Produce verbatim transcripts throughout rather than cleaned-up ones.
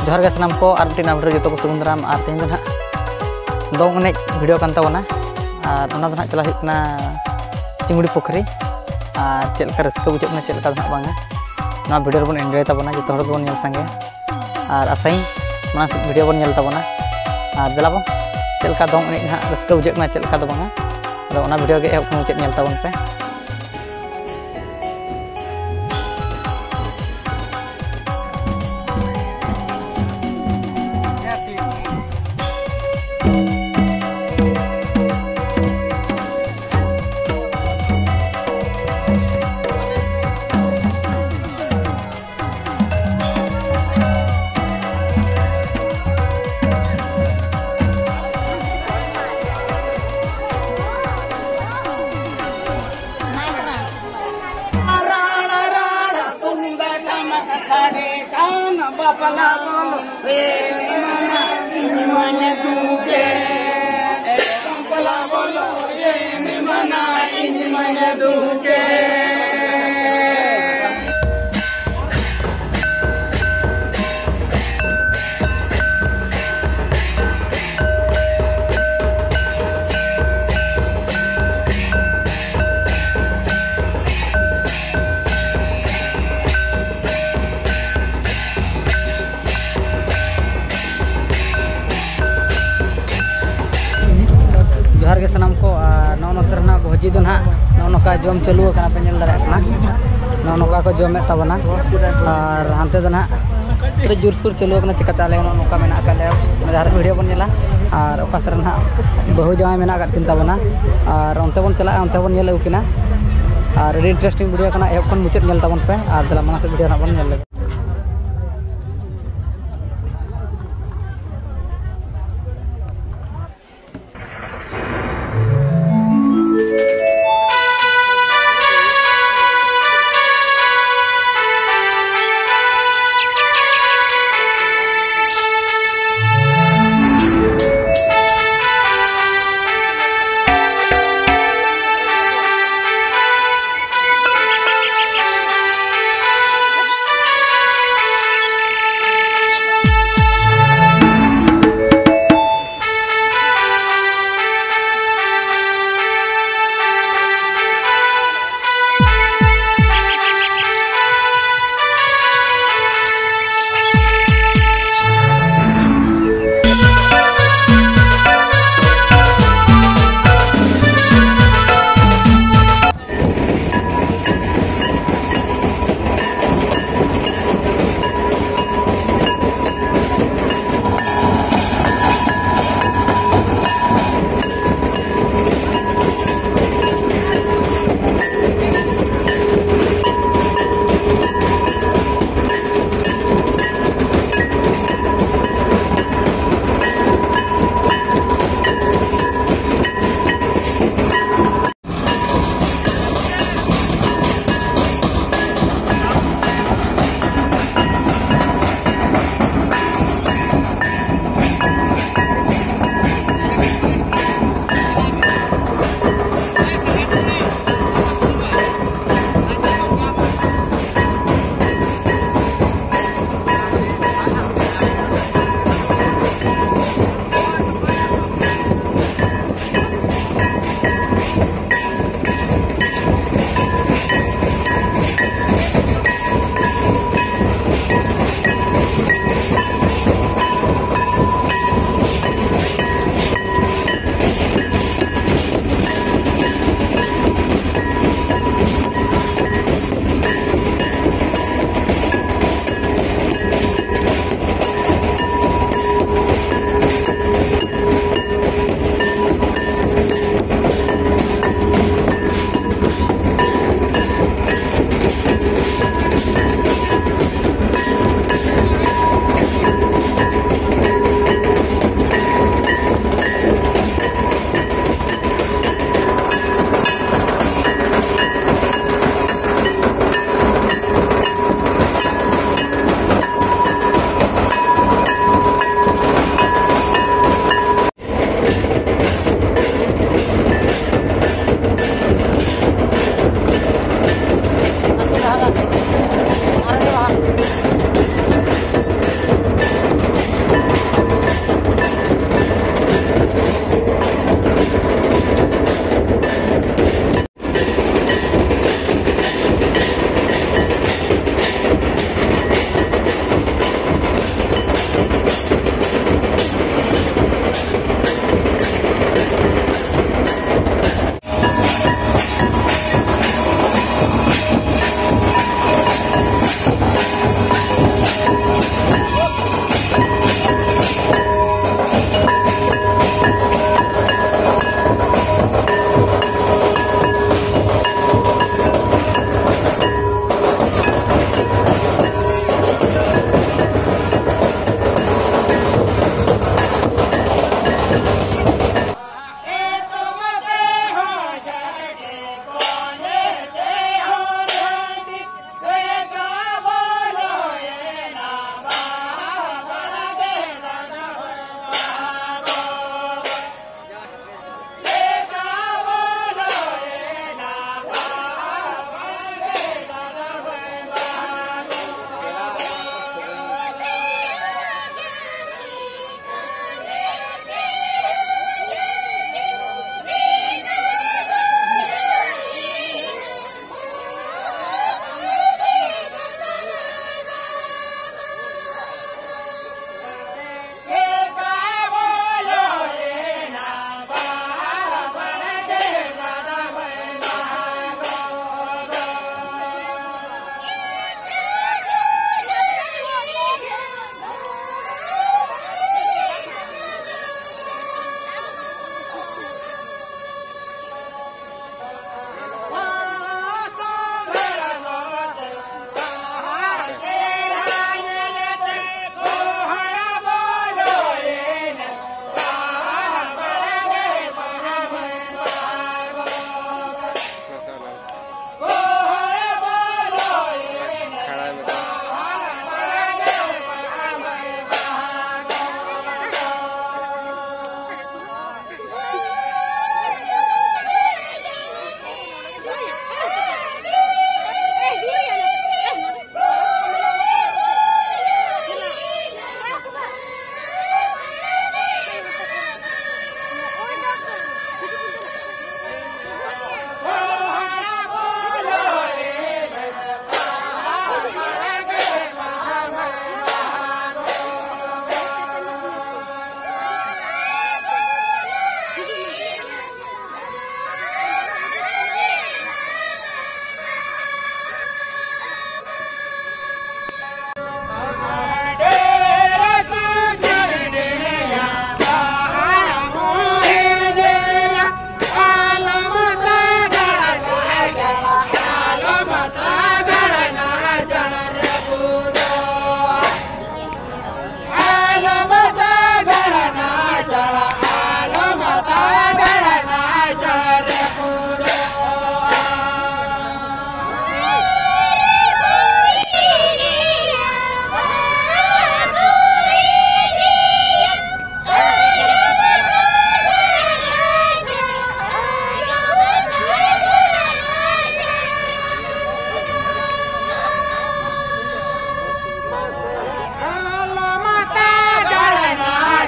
ᱡᱚᱦᱟᱨ ᱜᱮ ᱥᱟᱱᱟᱢ ᱠᱚ, ᱟᱨ ᱢᱤᱫᱴᱮᱱ ᱱᱟᱣᱟ video ᱨᱮ ᱡᱚᱛᱚ ᱠᱚ ᱥᱟᱹᱜᱩᱱ ᱫᱟᱨᱟᱢ᱾ ᱟᱨ ᱛᱮᱦᱮᱧ ᱫᱚ ᱱᱟᱦᱟᱜ ᱫᱚᱝ ᱮᱱᱮᱡ video ᱠᱟᱱ ᱛᱟᱵᱚᱱᱟ, ᱟᱨ ᱚᱱᱟ ᱫᱚ ᱱᱟᱦᱟᱜ ᱪᱟᱞᱟᱜ ᱦᱩᱭᱩᱜ ᱠᱟᱱᱟ ᱪᱤᱝᱲᱤ ᱯᱩᱠᱷᱨᱤ᱾ ᱟᱨ ᱪᱮᱫ ᱞᱮᱠᱟ ᱨᱟᱹᱥᱠᱟᱹ ᱵᱩᱡᱷᱟᱹᱜ ᱠᱟᱱᱟ, ᱪᱮᱫ ᱞᱮᱠᱟ ᱫᱚ ᱱᱟᱦᱟᱜ ᱵᱟᱝᱟ, ᱱᱚᱣᱟ video ᱨᱮᱵᱚᱱ enjoy ᱛᱟᱵᱚᱱᱟ, ᱡᱚᱛᱚ ᱦᱚᱲ ᱜᱮᱵᱚᱱ ᱧᱮᱞ ᱥᱟᱸᱜᱮᱭᱟ᱾ ᱟᱨ ᱟᱥᱟᱭᱟᱹᱧ ᱢᱟᱲᱟᱝ ᱥᱮᱫ video ᱵᱚᱱ ᱧᱮᱞ ᱛᱟᱵᱚᱱᱟ᱾ ᱟᱨ ᱫᱮᱞᱟ ᱵᱚᱱ, ᱪᱮᱫ ᱞᱮᱠᱟ ᱫᱚᱝ ᱮᱱᱮᱡ ᱱᱟᱦᱟᱜ ᱨᱟᱹᱥᱠᱟᱹ ᱵᱩᱡᱷᱟᱹᱜ ᱠᱟᱱᱟ, ᱪᱮᱫ ᱞᱮᱠᱟ ᱫᱚ ᱵᱟᱝᱟ, ᱟᱫᱚ ᱚᱱᱟ video ᱜᱮ ᱮᱦᱚᱵ ᱠᱷᱚᱱ ᱢᱩᱪᱟᱹᱫ ᱧᱮᱞ ᱛᱟᱵᱚᱱ ᱯᱮ᱾ ᱨᱟᱲ, ᱨᱟᱲ, ᱛᱩᱢᱫᱟᱜ ᱴᱟᱢᱟᱠ ᱥᱟᱰᱮ ᱠᱟᱱ, ᱵᱟᱯᱞᱟ ᱵᱚᱞᱚ ᱨᱮ ᱢᱟᱱᱟ, ᱤᱧ ᱢᱟᱧ ᱫᱩᱠᱮ᱾ ᱵᱟᱯᱞᱟ ᱵᱚᱞᱚ ᱨᱮ ᱢᱟᱱᱟ, ᱤᱧ ᱢᱟᱧ ᱫᱩᱠᱮ᱾ ᱡᱚᱦᱟᱨ ᱜᱮ ᱥᱟᱱᱟᱢ ᱠᱚ᱾ ᱟᱨ ᱱᱚᱜᱼᱚ ᱱᱚᱛᱮ ᱨᱮᱱᱟᱜ ᱵᱷᱚᱡᱤ ᱫᱚ ᱱᱟᱦᱟᱜ ᱱᱚᱜᱼᱚ ᱱᱚᱝᱠᱟ ᱡᱚᱢ ᱪᱟᱹᱞᱩ ᱟᱠᱟᱱᱟ, ᱯᱮ ᱧᱮᱞ ᱫᱟᱲᱮᱭᱟᱜ ᱠᱟᱱᱟ, ᱱᱚᱜᱼᱚ ᱱᱚᱝᱠᱟ ᱠᱚ ᱡᱚᱢᱮᱫ ᱛᱟᱵᱚᱱᱟ᱾ ᱟᱨ ᱦᱟᱱᱛᱮ ᱫᱚ ᱱᱟᱦᱟᱜ ᱟᱹᱰᱤ ᱡᱳᱨᱥᱳᱨ ᱪᱟᱹᱞᱩ ᱟᱠᱟᱱᱟ, ᱪᱤᱠᱟᱛᱮ ᱟᱞᱮ ᱱᱚᱜᱼᱚ ᱱᱚᱝᱠᱟ ᱢᱮᱱᱟᱜ ᱟᱠᱟᱫ ᱞᱮᱭᱟ, ᱡᱟᱦᱟᱸ ᱨᱮ video ᱵᱚᱱ ᱧᱮᱞᱟ᱾ ᱟᱨ ᱚᱠᱟ ᱥᱮᱫ ᱨᱮ ᱱᱟᱦᱟᱜ ᱵᱟᱹᱦᱩ ᱡᱟᱶᱟᱭ ᱢᱮᱱᱟᱜ ᱟᱠᱟᱫ ᱠᱤᱱ ᱛᱟᱵᱚᱱᱟ, ᱟᱨ ᱚᱱᱛᱮ ᱵᱚᱱ ᱪᱟᱞᱟᱜᱼᱟ, ᱚᱱᱛᱮ ᱵᱚᱱ ᱧᱮᱞ ᱟᱹᱜᱩ ᱠᱤᱱᱟ᱾ ᱟᱨ ᱟᱹᱰᱤ interesting video ᱠᱟᱱᱟ, ᱮᱦᱚᱵ ᱠᱷᱚᱱ ᱢᱩᱪᱟᱹᱫ ᱧᱮᱞ ᱛᱟᱵᱚᱱ ᱯᱮ᱾ ᱟᱨ ᱫᱮᱞᱟ ᱢᱟᱲᱟᱝ ᱥᱮᱫ video ᱱᱟᱦᱟᱜ ᱵᱚᱱ ᱧᱮᱞ ᱞᱮᱜᱮ᱾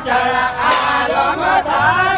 ᱪᱟᱞᱟᱜ ᱟᱞᱚᱢ ᱫᱟᱲ